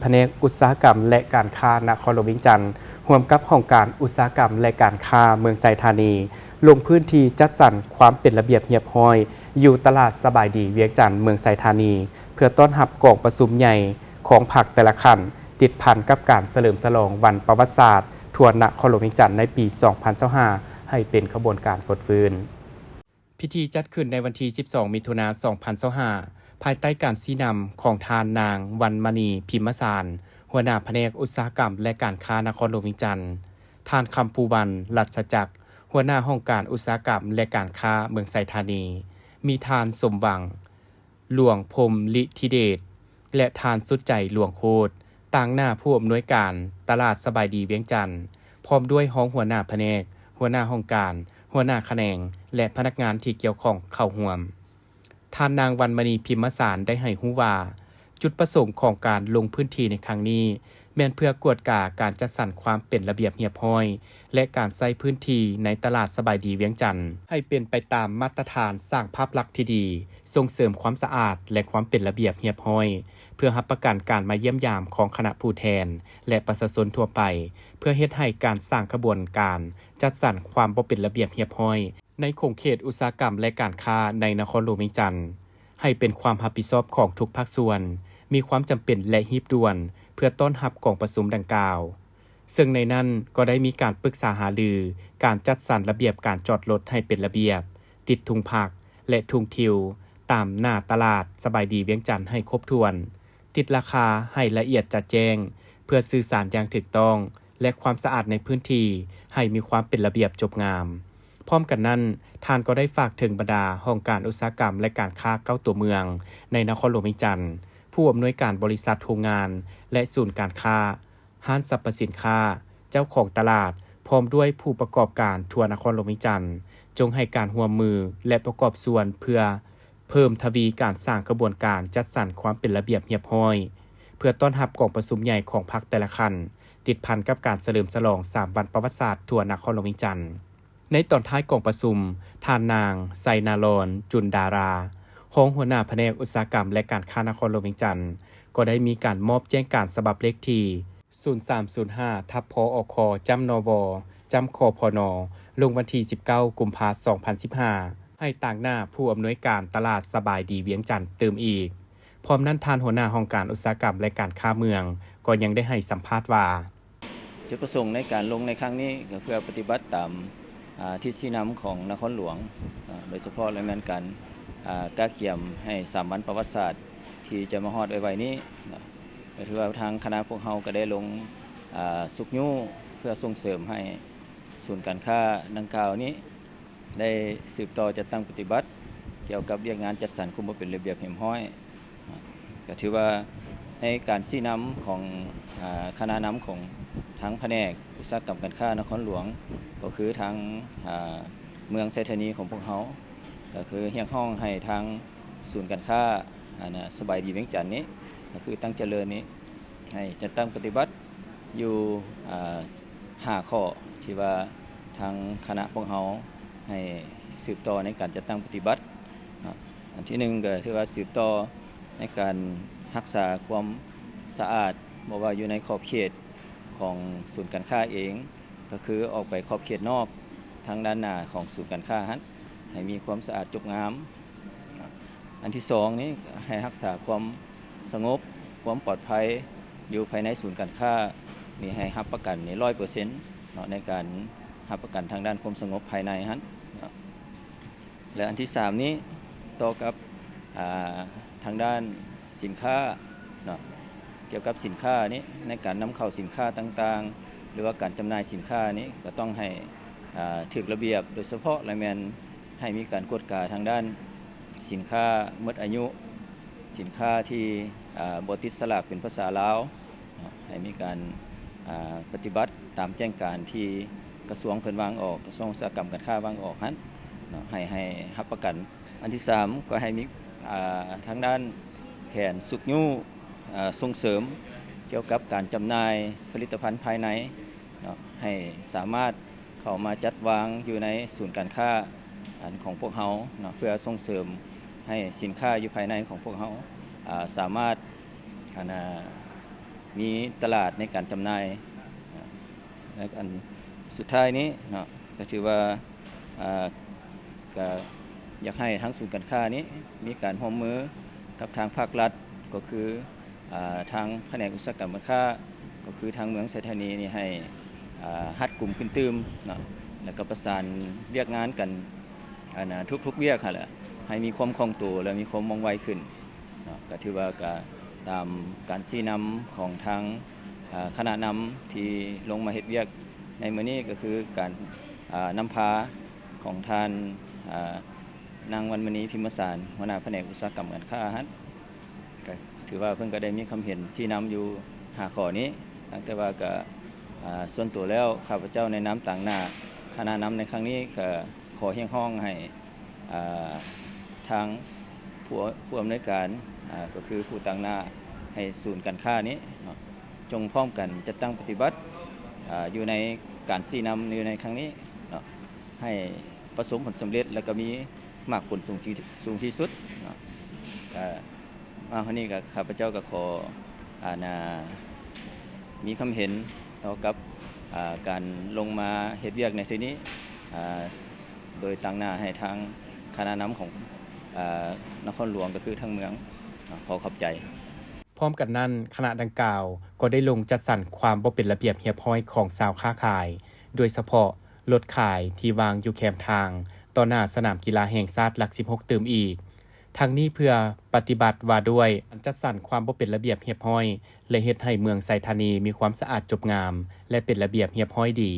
ພະແນກອຸດສາຫະກຳ ແລະ ການຄ້ານະຄອນຫຼວງວຽງຈັນ ຮ່ວມກັບຫ້ອງການອຸດສາຫະກຳ ແລະ ການຄ້າເມືອງໄຊທານີ ລົງພື້ນທີ່ຈັດສັນຄວາມເປັນລະບຽບຮຽບຮ້ອຍ ຢູ່ຕະຫຼາດສະບາຍດີວຽງຈັນ ເມືອງໄຊທານີ ເພື່ອຕ້ອນຮັບກອງປະຊຸມໃຫຍ່ຂອງພັກແຕ່ລະຂັ້ນ ຕິດພັນກັບການສະເຫຼີມສະຫຼອງວັນປະຫວັດສາດທົ່ວນະຄອນຫຼວງວຽງຈັນໃນປີສອງພັນຊາວຫ້າ ໃຫ້ເປັນຂະບວນການຟົດຟື້ນ. ພິທີຈັດຂຶ້ນໃນວັນທີສິບສອງ ມິຖຸນາ ສອງພັນຊາວຫ້າ ພາຍໃຕ້ການຊີ້ນຳຂອງທ່ານນາງ ວັນມະນີ ພິມມະສານ ຫົວໜ້າພະແນກອຸດສາຫະກຳ ແລະ ການຄ້ານະຄອນຫຼວງວຽງຈັນ, ທ່ານ ຄຳພູວັນ ລັດສະຈັກ ຫົວໜ້າຫ້ອງການອຸດສາຫະກຳ ແລະ ການຄ້າເມືອງໄຊທານີ, ມີທ່ານ ສົມຫວັງ ຫຼວງພົມລິທິເດດ ແລະ ທ່ານ ສຸດໃຈ ຫຼວງໂຄດ ຕາງໜ້າຜູ້ອຳນວຍການຕະຫຼາດສະບາຍດີວຽງຈັນ ພ້ອມດ້ວຍຮອງຫົວໜ້າພະແນກ, ຫົວໜ້າຫ້ອງການ, ຫົວໜ້າຂະແໜງ ແລະ ພະນັກງານທີ່ກ່ຽວຂ້ອງເຂົ້າຮ່ວມ. ທ່ານນາງ ວັນມະນີ ພິມມະສານ ໄດ້ໃຫ້ຮູ້ວ່າ ຈຸດປະສົງຂອງການລົງພື້ນທີ່ໃນຄັ້ງນີ້ ແມ່ນເພື່ອກວດກາການຈັດສັນຄວາມເປັນລະບຽບຮຽບຮ້ອຍ ແລະ ການໃຊ້ພື້ນທີ່ໃນຕະຫຼາດສະບາຍດີວຽງຈັນ ໃຫ້ເປັນໄປຕາມມາດຕະຖານສ້າງພາບລັກທີ່ດີ, ສົ່ງເສີມຄວາມສະອາດ ແລະ ຄວາມເປັນລະບຽບຮຽບຮ້ອຍ, ເພື່ອຮັບປະກັນການມາຢ້ຽມຢາມຂອງຄະນະຜູ້ແທນ ແລະ ປະຊາຊົນທົ່ວໄປ, ເພື່ອເຮັດໃຫ້ການສ້າງຂະບວນການຈັດສັນຄວາມບໍ່ເປັນລະບຽບຮຽບຮ້ອຍ ໃນຂົງເຂດອຸດສາຫະກຳ ແລະ ການຄ້າໃນນະຄອນຫຼວງວຽງຈັນ ໃຫ້ເປັນຄວາມຮັບຜິດຊອບຂອງທຸກພາກສ່ວນ, ມີຄວາມຈຳເປັນ ແລະ ຮີບດ່ວນ ເພື່ອຕ້ອນຮັບກອງປະຊຸມດັ່ງກ່າວ. ເຊິ່ງໃນນັ້ນກໍໄດ້ມີການປຶກສາຫາລືການຈັດສັນລະບຽບການຈອດລົດໃຫ້ເປັນລະບຽບ, ຕິດທຸງພັກ ແລະ ທຸງທິວຕາມໜ້າຕະຫຼາດສະບາຍດີວຽງຈັນໃຫ້ຄົບຖ້ວນ, ຕິດລາຄາໃຫ້ລະອຽດຈະແຈ້ງ ເພື່ອສື່ສານຢ່າງຖືກຕ້ອງ ແລະ ຄວາມສະອາດໃນພື້ນທີ່ໃຫ້ມີຄວາມເປັນລະບຽບຈົບງາມ. ພ້ອມກັນນັ້ນ, ທ່ານກໍໄດ້ຝາກເຖິງບັນດາຫ້ອງການອຸດສາຫະກຳ ແລະ ການຄ້າເກົ້າຕົວເມືອງໃນນະຄອນຫຼວງວຽງຈັນ, ຜູ້ອຳນວຍການບໍລິສັດໂຮງງານ ແລະ ສູນການຄ້າ, ຮ້ານສັບພະສິນຄ້າ, ເຈົ້າຂອງຕະຫຼາດ, ພ້ອມດ້ວຍຜູ້ປະກອບການທົ່ວນະຄອນຫຼວງວຽງຈັນ, ຈົ່ງໃຫ້ການຮ່ວມມື ແລະ ປະກອບສ່ວນເພື່ອ ເພີ່ມທະວີການສ້າງຂະບວນການຈັດສັນຄວາມເປັນລະບຽບຮຽບຮ້ອຍ ເພື່ອຕ້ອນຮັບກອງປະຊຸມໃຫຍ່ຂອງພັກແຕ່ລະຂັ້ນ ຕິດພັນກັບການສະເຫຼີມສະຫຼອງສາມວັນປະຫວັດສາດທົ່ວນະຄອນຫຼວງວຽງຈັນ. ໃນຕອນທ້າຍກອງປະຊຸມ, ທ່ານນາງ ໄຊນາລອນ ຈຸນດາລາ ຮອງຫົວໜ້າພະແນກອຸດສາຫະກຳ ແລະ ການຄ້ານະຄອນຫຼວງວຽງຈັນ ກໍໄດ້ມີການມອບແຈ້ງການສະບັບເລກທີ ສູນສາມສູນຫ້າ ທັບ ພອອກ ຈ້ຳ ນວ ຈ້ຳ ຄພນ ລົງວັນທີສິບເກົ້າ ກຸມພາ ສອງພັນສິບຫ້າ ໃຫ້ຕາງໜ້າຜູ້ອຳນວຍການຕະຫຼາດສະບາຍດີວຽງຈັນຕື່ມອີກ. ພ້ອມນັ້ນ, ທ່ານຫົວໜ້າຫ້ອງການອຸດສາຫະກຳ ແລະ ການຄ້າເມືອງ ກໍຍັງໄດ້ໃຫ້ສຳພາດວ່າ ຈຸດປະສົງໃນການລົງໃນຄັ້ງນີ້ ກໍເພື່ອປະຕິບັດຕາມ ອາ ທິດຊີ້ນຳຂອງນະຄອນຫຼວງ ອາ ໂດຍສະເພາະແລ້ວແມ່ນການ ອາ ກະກຽມໃຫ້ສາມວັນປະຫວັດສາດທີ່ຈະມາຮອດໄວໆນີ້ນະ ກໍຖືວ່າທາງຄະນະພວກເຮົາກໍໄດ້ລົງ ອາ ຊຸກຍູ້ເພື່ອສົ່ງເສີມໃຫ້ສູນການຄ້າດັ່ງກ່າວນີ້ ໄດ້ສືບຕໍ່ຈັດຕັ້ງປະຕິບັດກ່ຽວກັບວຽກງານຈັດສັນຄວາມບໍ່ເປັນລະບຽບຮຽບຮ້ອຍ. ກໍຖືວ່າໃນການຊີ້ນຳຂອງ ອາ ຄະນະນຳຂອງທາງພະແນກອຸດສາຫະກຳການຄ້ານະຄອນຫຼວງ ກໍຄືທາງ ອາ ເມືອງໄຊທານີຂອງພວກເຮົາ ກໍຄືຮຽກຮ້ອງໃຫ້ທາງສູນການຄ້າ ອັນນະ ສະບາຍດີວຽງຈັນນີ້ ກໍຄືຕັ້ງຈະເລີນນີ້ ໃຫ້ຈັດຕັ້ງປະຕິບັດ ຢູ່ ອາ ຫ້າຂໍ້ທີ່ວ່າທາງຄະນະພວກເຮົາໃຫ້ສືບຕໍ່ໃນການຈັດຕັ້ງປະຕິບັດເນາະ. ອັນທີໜຶ່ງກໍຖືວ່າສືບຕໍ່ໃນການຮັກສາຄວາມສະອາດ ບໍ່ວ່າຢູ່ໃນຂອບເຂດຂອງສູນການຄ້າເອງ ກໍຄືອອກໄປຂອບເຂດນອກທາງດ້ານໜ້າຂອງສູນການຄ້າຫັ້ນ ໃຫ້ມີຄວາມສະອາດຈົບງາມ. ອັນທີສອງນີ້ ໃຫ້ຮັກສາຄວາມສະຫງົບ ຄວາມປອດໄພຢູ່ພາຍໃນສູນການຄ້ານີ້ ໃຫ້ຮັບປະກັນນີ້ ຮ້ອຍເປີເຊັນເນາະ ໃນການຮັບປະກັນທາງດ້ານຄວາມສະຫງົບພາຍໃນຫັ້ນເນາະ. ແລະ ອັນທີສາມນີ້ ຕໍ່ກັບ ອາ ທາງດ້ານສິນຄ້າເນາະ ກ່ຽວກັບສິນຄ້ານີ້ ໃນການນຳເຂົ້າສິນຄ້າຕ່າງໆ ຫຼືວ່າການຈຳໜ່າຍສິນຄ້ານີ້ ກໍຕ້ອງໃຫ້ ອາ ຖືກລະບຽບ ໂດຍສະເພາະລະແມ່ນໃຫ້ມີການກວດກາທາງດ້ານສິນຄ້າໝົດອາຍຸ, ສິນຄ້າທີ່ ອາ ບໍ່ຕິດສະຫຼາກເປັນພາສາລາວເນາະ, ໃຫ້ມີການ ອາ ປະຕິບັດຕາມແຈ້ງການທີ່ກະຊວງເພິ່ນວາງອອກ, ກະຊວງອຸດສາຫະກຳການຄ້າວາງອອກຫັ້ນເນາະ, ໃຫ້ ໃຫ້ຮັບປະກັນ. ອັນທີສາມ ກໍໃຫ້ມີ ອາ ທາງດ້ານແຜນຊຸກຍູ້ ອາ ສົ່ງເສີມກ່ຽວກັບການຈຳໜ່າຍຜະລິດຕະພັນພາຍໃນເນາະ, ໃຫ້ສາມາດເຂົ້າມາຈັດວາງຢູ່ໃນສູນການຄ້າ ອັນ ຂອງພວກເຮົາເນາະ, ເພື່ອສົ່ງເສີມໃຫ້ສິນຄ້າຢູ່ພາຍໃນຂອງພວກເຮົາ ອາ ສາມາດ ອັນ ອາ ມີຕະຫຼາດໃນການຈຳໜ່າຍ. ແລະອັນສຸດທ້າຍນີ້ເນາະ ກໍຖືວ່າ ອ່າ ກໍຢາກໃຫ້ທາງສູນການຄ້ານີ້ມີການຮ່ວມມືກັບທາງພາກລັດ ກໍຄື ອ່າ ທາງພະແນກອຸດສາຫະກຳການຄ້າ ກໍຄືທາງເມືອງໄຊທານີນີ້ໃຫ້ ອ່າ ຮັດກຸມຂຶ້ນຕື່ມເນາະ ແລ້ວກໍປະສານວຽກງານກັນ ອັນ ທຸກໆວຽກຫັ້ນແຫຼະ ໃຫ້ມີຄວາມຄ່ອງໂຕ ແລະມີຄວາມວ່ອງໄວຂຶ້ນເນາະ. ກໍຖືວ່າກໍຕາມການຊີ້ນຳຂອງທາງ ອ່າ ຄະນະນຳທີ່ລົງມາເຮັດວຽກໃນມື້ນີ້ ກໍຄືການ ອ່າ ນຳພາຂອງທ່ານ ອ່າ ນາງວັນມະນີ ພິມມະສານ ຫົວໜ້າພະແນກອຸດສາຫະກຳການຄ້າຫັ້ນ ກໍຖືວ່າເພິ່ນກໍໄດ້ມີຄຳເຫັນຊີ້ນຳຢູ່ຫ້າຂໍ້ນີ້. ຕັ້ງແຕ່ວ່າກໍ ອ່າ ສ່ວນຕົວແລ້ວ ຂ້າພະເຈົ້າໃນນາມຕາງໜ້າຄະນະນຳໃນຄັ້ງນີ້ ກໍຂໍຮຽກຮ້ອງໃຫ້ ອ່າ ທາງຜູ້ ຜູ້ອຳນວຍການ ອ່າ ກໍຄືຜູ້ຕາງໜ້າໃຫ້ສູນການຄ້ານີ້ເນາະ ຈົ່ງພ້ອມກັນຈັດຕັ້ງປະຕິບັດ ອ່າ ຢູ່ໃນການຊີ້ນຳຢູ່ໃນຄັ້ງນີ້ເນາະ ໃຫ້ປະສົມຜົນສຳເລັດ ແລະກໍມີໝາກຜົນສູງທີ່ ສູງທີ່ສຸດເນາະ. ກໍມາຮອດນີ້ກໍ ຂ້າພະເຈົ້າກໍຂໍ ອັນ ມີຄຳເຫັນຕໍ່ກັບ ອ່າ ການລົງມາເຮັດວຽກໃນເທື່ອນີ້ ອ່າ ໂດຍຕາງໜ້າໃຫ້ທາງຄະນະນຳຂອງ ອ່າ ນະຄອນຫຼວງ ກໍຄືທາງເມືອງ. ຂໍຂອບໃຈ. ພ້ອມກັນນັ້ນ ຄະນະດັ່ງກ່າວກໍໄດ້ລົງຈັດສັນຄວາມບໍ່ເປັນລະບຽບຮຽບຮ້ອຍຂອງຊາວຄ້າຂາຍ ໂດຍສະເພາະລົດຂາຍທີ່ວາງຢູ່ແຄມທາງ ຕໍ່ໜ້າສະໜາມກິລາແຫ່ງຊາດຫຼັກສິບຫົກຕື່ມອີກ. ທັງນີ້ເພື່ອປະຕິບັດວ່າດ້ວຍການຈັດສັນຄວາມບໍ່ເປັນລະບຽບຮຽບຮ້ອຍ ແລະເຮັດໃຫ້ເມືອງໄຊທານີມີຄວາມສະອາດຈົບງາມ ແລະເປັນລະບຽບຮຽບຮ້ອຍດີ.